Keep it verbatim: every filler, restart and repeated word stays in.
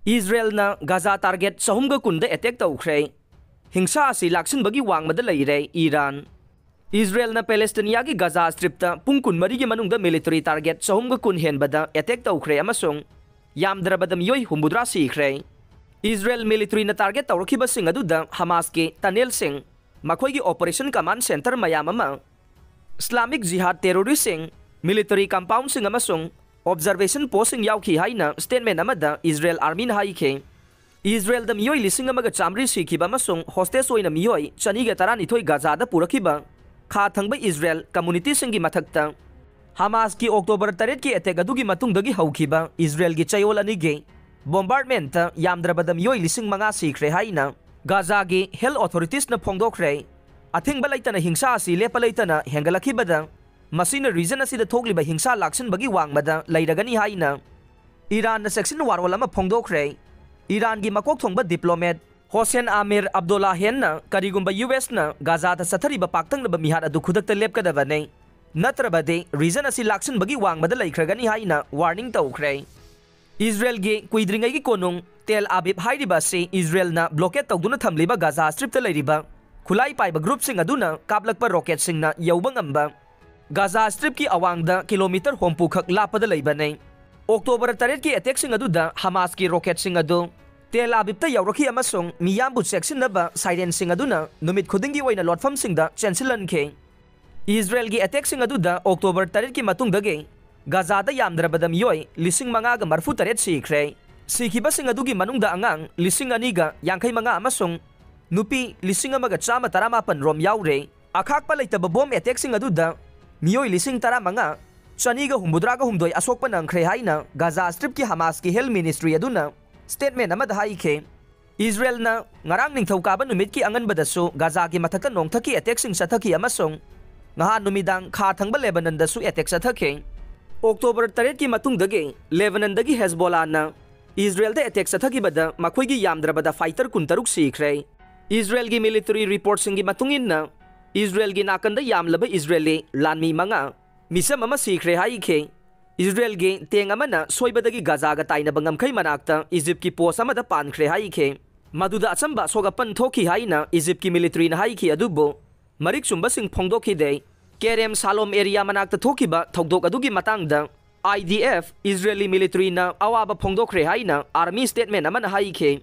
ꯏꯖꯔꯦꯜꯅ Gaza target ꯆꯍꯨꯝꯒ ꯀꯨꯟꯗ attack ꯇꯧꯈ꯭ꯔꯦ꯫ ꯍꯤꯡꯁꯥ ꯑꯁꯤ ꯂꯥꯛꯁꯤꯟꯕꯒꯤ ꯋꯥꯡꯃꯗ ꯂꯩꯔꯦ ꯏꯔꯥꯟ꯫ ꯏꯖꯔꯦꯜꯅ ꯄꯦꯂꯦꯁꯇꯤꯅꯤꯌꯥꯒꯤ ꯒꯥꯖꯥ Stripꯇ ꯄꯨꯡ ꯀꯨꯟꯃꯔꯤꯒꯤ ꯃꯅꯨꯡꯗ military target ꯆꯍꯨꯝꯒ ꯀꯨꯟ ꯍꯦꯟꯕꯗ attack ꯇꯧꯈ꯭ꯔꯦ ꯑꯃꯁꯨꯡ ꯌꯥꯝꯗ꯭ꯔꯕꯗ ꯃꯤꯑꯣꯏ ꯍꯨꯝꯐꯨꯇꯔꯥ ꯁꯤꯈ꯭ꯔꯦ꯫ ꯏꯖꯔꯦꯜ militaryꯅ target ꯇꯧꯔꯛꯈꯤꯕꯁꯤꯡ ꯑꯗꯨꯗ ꯍꯃꯥꯁꯀꯤ tunnelꯁꯤꯡ, ꯃꯈꯣꯏꯒꯤ operation command centre ꯃꯌꯥꯝ ꯑꯃ, Islamic Jihad terroristꯁꯤꯡ, military compoundꯁꯤꯡ ꯑꯃꯁꯨꯡ observation postꯁꯤꯡ ꯌꯥꯎꯈꯤ ꯍꯥꯏꯅ statement ꯑꯃꯗ ꯏꯖꯔꯦꯜ armyꯅ ꯍꯥꯏꯈꯤ꯫ ꯏꯖꯔꯦꯜꯗ ꯃꯤꯑꯣꯏ ꯂꯤꯁꯤꯡ ꯑꯃꯒ ꯆꯥꯃꯔꯤ ꯁꯤꯈꯤꯕ ꯑꯃꯁꯨꯡ hostage ꯑꯣꯏꯅ ꯃꯤꯑꯣꯏ ꯆꯅꯤꯒ ꯇꯔꯥꯅꯤꯊꯣꯏ ꯒꯥꯖꯥꯗ ꯄꯨꯔꯛꯈꯤꯕ ꯈꯥ ꯊꯪꯕ ꯏꯖꯔꯦꯜ communityꯁꯤꯡꯒꯤ ꯃꯊꯛꯇ ꯍꯃꯥꯁꯀꯤ October ꯇꯔꯦꯠꯀꯤ attack ꯑꯗꯨꯒꯤ ꯃꯇꯨꯡꯗꯒꯤ ꯍꯧꯈꯤꯕ ꯏꯖꯔꯦꯜꯒꯤ ꯆꯌꯣꯜ ꯑꯅꯤꯒꯤ bombardmentꯇ ꯌꯥꯝꯗ꯭ꯔꯕꯗ ꯃꯤꯑꯣꯏ ꯂꯤꯁꯤꯡ ꯃꯉꯥ ꯁꯤꯈ꯭ꯔꯦ ꯍꯥꯏꯅ ꯒꯥꯖꯥꯒꯤ health authoritiesꯅ ꯐꯣꯡꯗꯣꯛꯈ꯭ꯔꯦ꯫ ꯑꯊꯤꯡꯕ ꯂꯩꯇꯅ ꯍꯤꯡꯁꯥ ꯑꯁꯤ ꯂꯦꯞꯄ ꯂꯩꯇꯅ ꯍꯦꯟꯒꯠꯂꯛꯈꯤꯕꯗ, ꯃꯁꯤꯅ region ꯑꯁꯤꯗ ꯊꯣꯛꯂꯤꯕ ꯍꯤꯡꯁꯥ ꯂꯥꯛꯁꯤꯟꯕꯒꯤ ꯋꯥꯡꯃꯗ ꯂꯩꯔꯒꯅꯤ ꯍꯥꯏꯅ ꯏꯔꯥꯟꯅ ꯆꯦꯛꯁꯤꯟ ꯋꯥꯔꯣꯜ ꯑꯃ ꯐꯣꯡꯗꯣꯛꯈ꯭ꯔꯦ꯫ ꯏꯔꯥꯟꯒꯤ ꯃꯀꯣꯛ ꯊꯣꯡꯕ diplomat ꯍꯣꯁꯦꯟ ꯑꯃꯤꯔ ꯑꯕꯗꯨꯜꯂꯥꯍꯤꯌꯟꯅ ꯀꯔꯤꯒꯨꯝꯕ USꯅ ꯒꯥꯖꯥꯗ ꯆꯠꯊꯔꯤꯕ ꯄꯥꯛꯇꯛꯅꯕ ꯃꯤꯍꯥꯠ ꯑꯗꯨ ꯈꯨꯗꯛꯇ ꯂꯦꯞꯀꯗꯕꯅꯤ, ꯅꯠꯇ꯭ꯔꯕꯗꯤ region ꯑꯁꯤ ꯂꯥꯛꯁꯤꯟꯕꯒꯤ ꯋꯥꯡꯃꯗ ꯂꯩꯈ꯭ꯔꯒꯅꯤ ꯍꯥꯏꯅ warning ꯇꯧꯈ꯭ꯔꯦ꯫ ꯏꯖꯔꯦꯜꯒꯤ ꯀꯨꯏꯗ꯭ꯔꯤꯉꯩꯒꯤ ꯀꯣꯅꯨꯡ ꯇꯦꯜ ꯑꯕꯤꯕ ꯍꯥꯏꯔꯤꯕ ꯑꯁꯤ ꯏꯖꯔꯦꯜꯅ blockade ꯇꯧꯗꯨꯅ ꯊꯝꯂꯤꯕ ꯒꯥꯖꯥ Stripꯇ ꯂꯩꯔꯤꯕ ꯈꯨꯠꯂꯥꯏ ꯄꯥꯏꯕ groupꯁꯤꯡ ꯑꯗꯨꯅ ꯀꯥꯞꯂꯛꯄ rocketꯁꯤꯡꯅ ꯌꯧꯕ ꯉꯝꯕ ꯒꯥꯖꯥ Stripꯀꯤ ꯑꯋꯥꯡꯗ kilometre ꯍꯨꯝꯐꯨ ꯈꯛ ꯂꯥꯞꯄꯗ ꯂꯩꯕꯅꯤ꯫ October ꯇꯔꯦꯠꯀꯤ attackꯁꯤꯡ ꯑꯗꯨꯗ ꯍꯃꯥꯁꯀꯤ rocketꯁꯤꯡ ꯑꯗꯨ ꯇꯦꯜ ꯑꯕꯤꯕꯇ ꯌꯧꯔꯛꯈꯤ ꯑꯃꯁꯨꯡ ꯃꯤꯌꯥꯝꯕꯨ ꯆꯦꯛꯁꯤꯟꯅꯕ sirenꯁꯤꯡ ꯑꯗꯨꯅ ꯅꯨꯃꯤꯠ ꯈꯨꯗꯤꯡꯒꯤ ꯑꯣꯏꯅ ꯂꯣꯠꯐꯝꯁꯤꯡꯗ ꯆꯦꯟꯁꯤꯜꯍꯟꯈꯤ꯫ ꯏꯖꯔꯦꯜꯒꯤ attackꯁꯤꯡ ꯑꯗꯨꯗ October ꯇꯔꯦꯠꯀꯤ ꯃꯇꯨꯡꯗꯒꯤ ꯒꯥꯖꯥꯗ ꯌꯥꯝꯗ꯭ꯔꯕꯗ ꯃꯤꯑꯣꯏ ꯂꯤꯁꯤꯡ ꯃꯉꯥꯒ ꯃꯔꯤꯐꯨ ꯇꯔꯦꯠ ꯁꯤꯈ꯭ꯔꯦ꯫ ꯁꯤꯈꯤꯕꯁꯤꯡ ꯑꯗꯨꯒꯤ ꯃꯅꯨꯡꯗ ꯑꯉꯥꯡ ꯂꯤꯁꯤꯡ ꯑꯅꯤꯒ ꯌꯥꯡꯈꯩ ꯃꯉꯥ ꯑꯃꯁꯨꯡ ꯅꯨꯄꯤ ꯂꯤꯁꯤꯡ ꯑꯃꯒ ꯆꯥꯝꯃ ꯇꯔꯥꯃꯥꯄꯟ ꯔꯣꯝ ꯌꯥꯎꯔꯦ꯫ ꯑꯈꯥꯛꯄ ꯂꯩꯇꯕ bomb attackꯁꯤꯡ ꯑꯗꯨꯗ ꯃꯤꯑꯣꯏ ꯂꯤꯁꯤꯡ ꯇꯔꯥꯃꯉꯥ, ꯆꯅꯤꯒ ꯍꯨꯝꯐꯨꯇꯔꯥꯒ ꯍꯨꯝꯗꯣꯏ ꯑꯁꯣꯛꯄ ꯅꯪꯈ꯭ꯔꯦ ꯍꯥꯏꯅ ꯒꯥꯖꯥ Stripꯀꯤ ꯍꯃꯥꯁꯀꯤ health ministry ꯑꯗꯨꯅ statement ꯑꯃꯗ ꯍꯥꯏꯈꯤ꯫ ꯏꯖꯔꯦꯜꯅ ꯉꯔꯥꯡ ꯅꯤꯡꯊꯧꯀꯥꯕ ꯅꯨꯃꯤꯠꯀꯤ ꯑꯉꯟꯕꯗꯁꯨ ꯒꯥꯖꯥꯒꯤ ꯃꯊꯛꯇ ꯅꯣꯡꯊꯛꯀꯤ attackꯁꯤꯡ ꯆꯠꯊꯈꯤ ꯑꯃꯁꯨꯡ ꯉꯍꯥꯟ ꯅꯨꯃꯤꯗꯥꯡ ꯈꯥ ꯊꯪꯕ ꯂꯦꯕꯅꯟꯗꯁꯨ attack ꯆꯠꯊꯈꯤ꯫ October ꯇꯔꯦꯠꯀꯤ ꯃꯇꯨꯡꯗꯒꯤ ꯂꯦꯕꯅꯟꯗꯒꯤ ꯍꯦꯖꯕꯣꯂꯥꯅ ꯏꯖꯔꯦꯜꯗ attack ꯆꯠꯊꯈꯤꯕꯗ ꯃꯈꯣꯏꯒꯤ ꯌꯥꯝꯗ꯭ꯔꯕꯗ fighter ꯀꯨꯟꯇꯔꯨꯛ ꯁꯤꯈ꯭ꯔꯦ꯫ ꯏꯖꯔꯦꯜꯒꯤ military reportꯁꯤꯡꯒꯤ ꯃꯇꯨꯡ ꯏꯟꯅ, ꯏꯖꯔꯦꯜꯒꯤ ꯅꯥꯀꯟꯗ ꯌꯥꯝꯂꯕ ꯏꯖꯔꯦꯂꯤ ꯂꯥꯟꯃꯤ ꯃꯉꯥ, ꯃꯤꯆꯝ ꯑꯃ ꯁꯤꯈ꯭ꯔꯦ ꯍꯥꯏꯈꯤ꯫ ꯏꯖꯔꯦꯜꯒꯤ ꯇꯦꯡ ꯑꯃꯅ ꯁꯣꯏꯕꯗꯒꯤ ꯒꯥꯖꯥꯒ ꯇꯥꯏꯅꯕ ꯉꯝꯈꯩ ꯃꯅꯥꯛꯇ ꯏꯖꯤꯞꯀꯤ ꯄꯣꯁ ꯑꯃꯗ ꯄꯥꯟꯈ꯭ꯔꯦ ꯍꯥꯏꯈꯤ꯫ ꯃꯗꯨꯗ ꯑꯆꯝꯕ ꯑꯁꯣꯛ ꯑꯄꯟ ꯊꯣꯛꯈꯤ ꯍꯥꯏꯅ ꯏꯖꯤꯞꯀꯤ ꯃꯤꯂꯤꯇ꯭ꯔꯤꯅ ꯍꯥꯏꯈꯤ, ꯑꯗꯨꯕꯨ ꯃꯔꯤꯛ ꯆꯨꯝꯕꯁꯤꯡ ꯐꯣꯡꯗꯣꯛꯈꯤꯗꯦ꯫ ꯀꯦꯔꯦꯝ ꯁꯥꯂꯣꯝ ꯑꯦꯔꯤꯌꯥ ꯃꯅꯥꯛꯇ ꯊꯣꯛꯈꯤꯕ ꯊꯧꯗꯣꯛ ꯑꯗꯨꯒꯤ ꯃꯇꯥꯡꯗ ꯑꯥꯏ ꯗꯤ ꯑꯦꯐ ꯏꯖꯔꯦꯂꯤ ꯃꯤꯂꯤꯇ꯭ꯔꯤꯅ ꯑꯋꯥꯕ ꯐꯣꯡꯗꯣꯛꯈ꯭ꯔꯦ ꯍꯥꯏꯅ ꯑꯥꯔꯃꯤ ꯁ꯭ꯇꯦꯠꯃꯦꯟ ꯑꯃꯅ ꯍꯥꯏꯈꯤ꯫